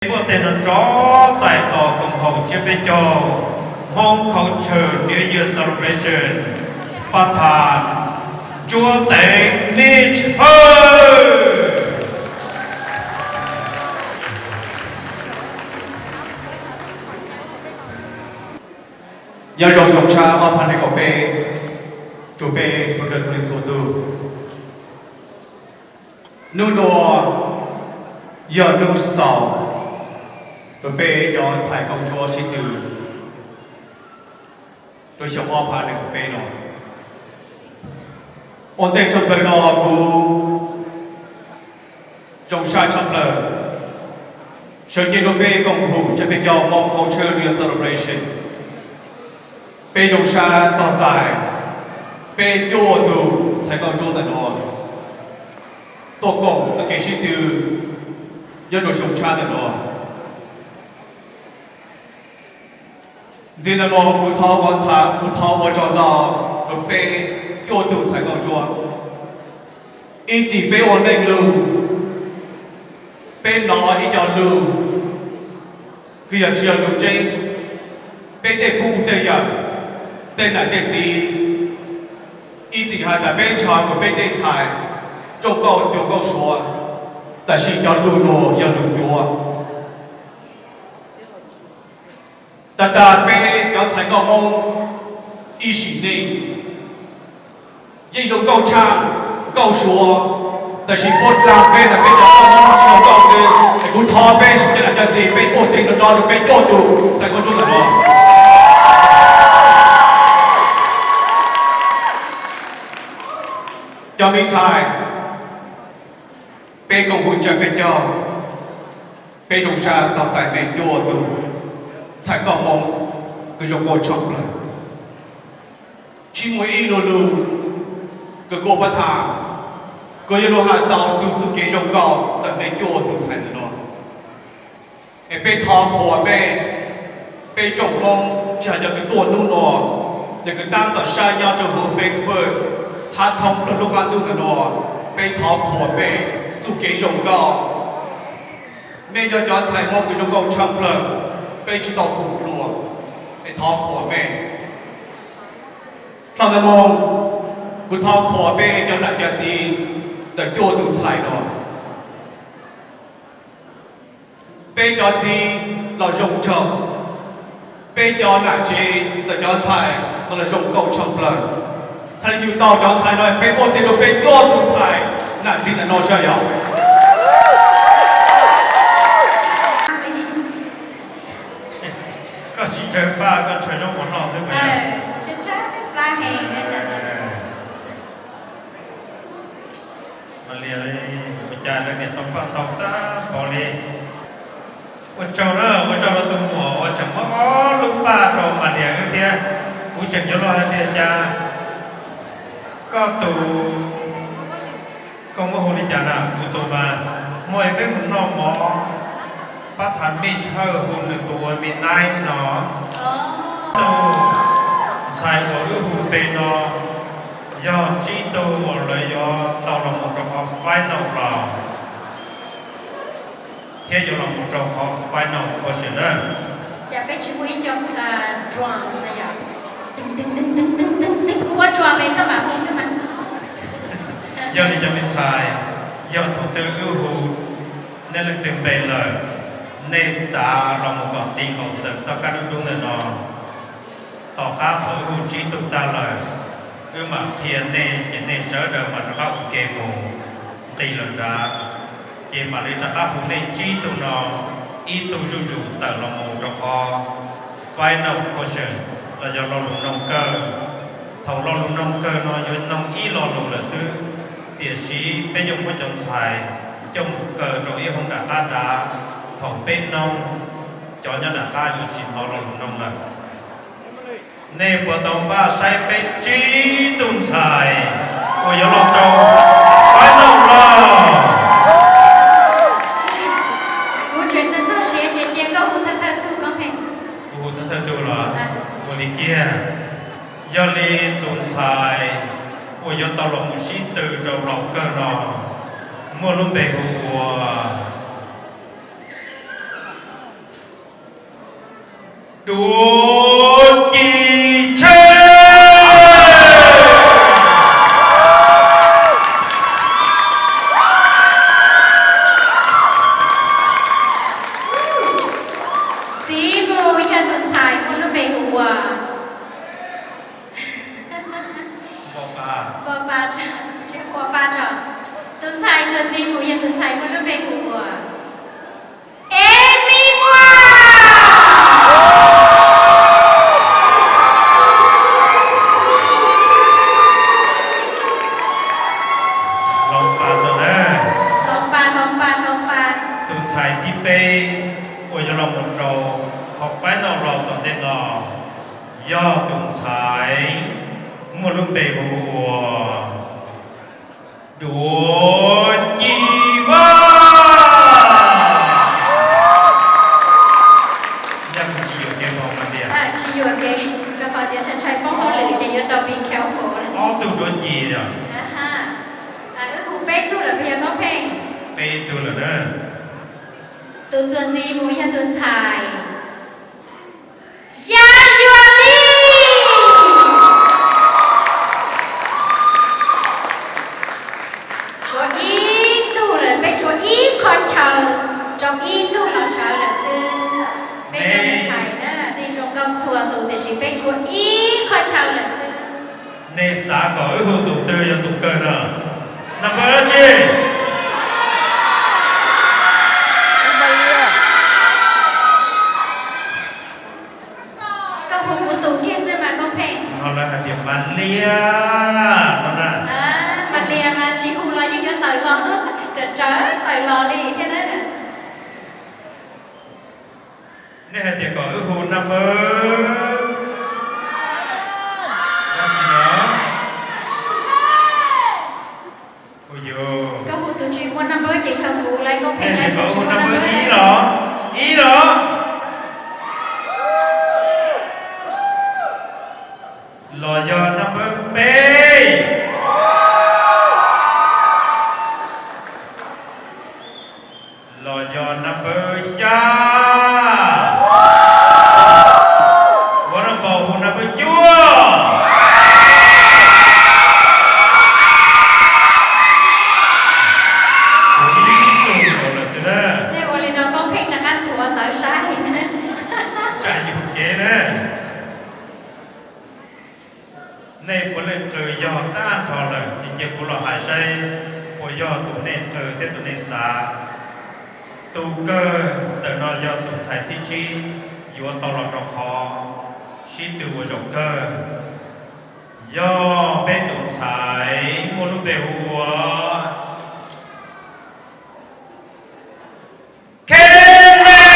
Muaj tej no rov txais tos koom haum tsiab peb caug Hmoob Culture New Year Celebration, pab thas Ntsuab Teev Nij Tshawj. Nyob zoo xyoo tshaj ob phav nees nkaum peb, rau peb txhua leej txhua tug. Hnub nuav yog hnub xaus rau peb cov ntxhais nkauj ntsuab sib tw rau xyoo ob phav nees nkaum peb no. Ua ntej tshaj plaws no kuv zoo sab tshaj plaws sawv cev rau peb koom haum tsiab peb caug Hmoob Culture New Year Celebration. Peb zoo sab tog txais peb cuaj tug ntxhais nkauj ntsuab ntawm nuav tuaj koom txuj kev sib tw nyob rau xyoo tshaj ntawm nuav. Ntxiv ntawm nuav kuv thov ua ntxhais, kuv thov ua tsaug ntau rau peb cuaj tug ntxhais nkauj ntsuab. Ib txhis peb ua neej lug, peb hnov ib co lug kws yog tsis yog lug tseeb. Peb tej pub tej yawm, tej nam tej txiv, ib txhis has tas peb ntshaw rua peb tej ntxhais rooj nkauj cuav nkauj suav, tab sis cov lug nuav yog lug cuav. Tag tag peb cov ntxhais nkauj Hmoob ib sim neej yeej zoo nkauj tshaaj nkauj suav, tab sis puab dlaag peb tas peb cov nkauj Hmoob tsis zoo nkauj xwb. Es kuv thov peb sawv daws cov ntxhais peb ua ntej rau rov rau peb cuaj tug ntxhais nkauj ntsuab ntawm nuav. Cov me ntxhais, peb koom haum tsiab peb caug, peb zoo sab tog txais mej cuaj tug ntxhais nkauj Hmoob kws zoo nkauj tshaj plaws. Tsis muaj ib lu lug kws kuv pab tham kws yuav lug has tau txug txuj kev zoo nkauj ntawm mej cuaj tug ntxhais ntawm nuav. Es peb thov qhuas mej, peb tsoom Hmoob tsis has cov kws tuaj hnub nuav, cov kws tab tom saib nyob rau hauv Facebook hab thoob plaws lub qab ntuj ntawm nuav, peb thov qhuas mej txuj kev zoo nkauj. Mej yog cov ntxhais Hmoob kws zoo nkauj tshaj plaws, peb tsis tau pum dlua, es thov qhuas mej. Dlhau ntawd moog, kuv thov qhuas peb cov nam cov txiv ntawm cuaj tug ntxhais nuav. Peb cov txiv los zoo nraug, peb cov nam tsev ntawm cov ntxhais no los zoo nkauj tshaj plaws. Txhaj le yug tau cov ntxhais no peb muab tes rau peb cuaj tug ntxhais nam txiv ntawm no saib yog. Koj tsis ntshaw paj, koj ntshaw zaub mov noj xwb mas yog. Mas lias li, ua cas lawv niam tau paj tau tag npaum li. Ua tsaug na, ua tsaug rau tus muam uas tseem muab ob lub paj rau Mas Lias wb thiab. Kuv tseem yuav luag hais tias cas koj tus, koj muab hu li cas na, kuv tus mas, muaj peb mus noj mov pab tham mej tshawj hu nws tus ua me naib no. Tus ntxhais uas wb hu pe no yog tsib tug uas lawv yuav tau los mus rau qhov final round thiab yuav los mus rau qhov final portion na. Cas peb tsis muaj ib co drums na yom? Kuv ua drum es koj mam hu xwb mas. Yog li cov me ntxhais, yog thaum twg wb hu nej leej twg npe lawm, nej txav los mus kom ti nkaus ntawm txoj kab dub dub ntawm no. Tom qab thaum wb hu tsib tug tag lawm, wb mam qhia nej ces nej sawv daws mam rov qab ua ke mus nqis lawm nrad. Ces mam li rov qab hu nej tsib tug no, ib tug zuj zus tawm los mus rau qhov final portion los yog lo lus noog kawg. Thaum lo lus noog kawg no yuav noog ib lo lus lawm xwb, tiam sis peb yuav muab cov ntxhais coj mus kaw rau ib hoob nram qab nrad. Thaum peb noog, cov nyob nram qab yuav tsis hnov lo lus noog lawm. Nej puas tau npaj saib peb tsib tug ntxhais uas yuav los rau final round? Kuv tseem txog txog siav ces cia koj hu thawj thawj tug koob pheej. Kuv hu thawj thawj tug los? Ua li kiag, yog li tus ntxhais uas yuav tau los mus sib tw rau laus kawg no muaj lub npe hu ua Duav Ci Tsheb. Txiv mus yog tus ntxhais muaj lub npe hu ua Npau Pa, tsis Npau Pa tso. Tus ntxhais txuas ntxiv mus yog tus ntxhais muaj lub npe hu ua Emi Muas. Hloov pa tso na. Hloov pa, hloov pa, hloov pa. Tus ntxhais thib peb uas yuav los mus rau qhov final round tom ntej no yog tus ntxhais muaj lub npe hu ua Duav Ci Vaj. Nyaj kuv tsis yuam kev npaum no tiag. Tsis yuam kev, rau qhov tias ntshai ntshai poob hauj lwm ces yuav tau be careful. Ob tug Duav Ci yog. Wb hu peb tug lawm puas yog Koob Pheej? Peb tug lawm na. Tus txuas ntxiv mus yog tus ntxhais Yaj Yuam Lis. Tshuav ib tug lawm, peb tshuav ib qho chaw rau ib tug los sawv lawm xwb. Peb cov me ntxhais na, nej zoo nkauj txhua tus tiam sis peb tshuav ib qho chaw lawm xwb. Nej xav kom wb hu tus twg yog tus kawg no? Number dab tsi? Koj hu kuv tus kiag xwb mas Koob Pheej. No lawv hais tias Mas Liaj no na. Mas Liaj mas tsis hu los yeej yuav tawm los, rawv rawv tawm los li thiab na. Nej hais tias kom wb hu number dab tsi no? Koj hu tus tsis muaj number ces yog kuv lawm Koob Pheej. Nej hais tias kom wb hu number ib los? Ib los? Los yog number peb? Los yog number xya? Ua no npaum hu number cuaj. Tshuav ib tug nkaus lawm xwb na. Nej ua li no Koob Pheej rov qab thuav ntawv saib na. Tsam yus kev na. Nej puav leej qw yog tag nrho lawm, es cia kuv los hais saib puas yog tus nej qw thiab tus nej xav. Tus kawg ntawm no yog tus ntxhais thib tsib yuav tau los rau qhov sib tw ua zaum kawg. Yog peb tus ntxhais muaj lub npe hu ua Kheej Leej Lauj.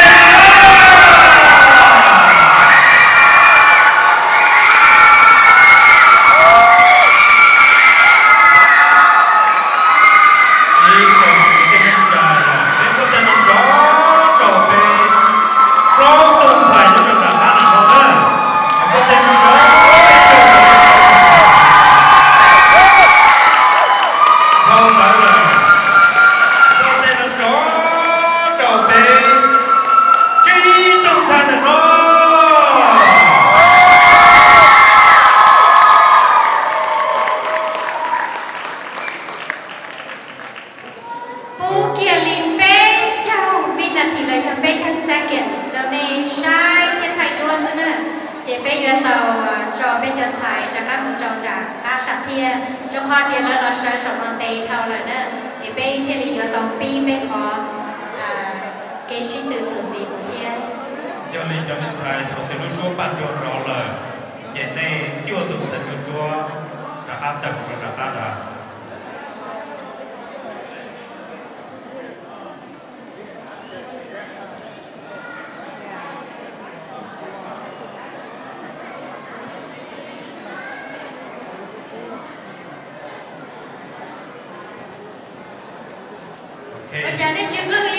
Ib tsoom kwv tij neej tsa, peb npuaj tej no nrov rau peb plaub tug ntxhais nyob rau nram qab ntawm no na. Npuaj tej no nrov rau peb plaub tug ntxhais. Dhau ntawd lawm, npuaj tej no nrov rau peb tsib tug ntxhais ntawm no. Pub kiag li peb caug vib nas this los yog peb caug second rau nej saib thiab thaij duab xwb na. Ces peb yuav tau tso peb cov ntxhais rov qab mus rau nram qab sam thiaj, rau qhov tias lawv los sawv saum no ntev dhau lawm na, es peb thiaj li yuav tau pib peb qhov kev sib tw txuas ntxiv mus thiab. Yog li cov me ntxhais thaum twg lub suab paj nruag nrov lawm, ces nej cuaj tus ntxhais ntsuag ntsuab rov qab tawm mus rau nram qab nrad. Ua cas nej tsis qw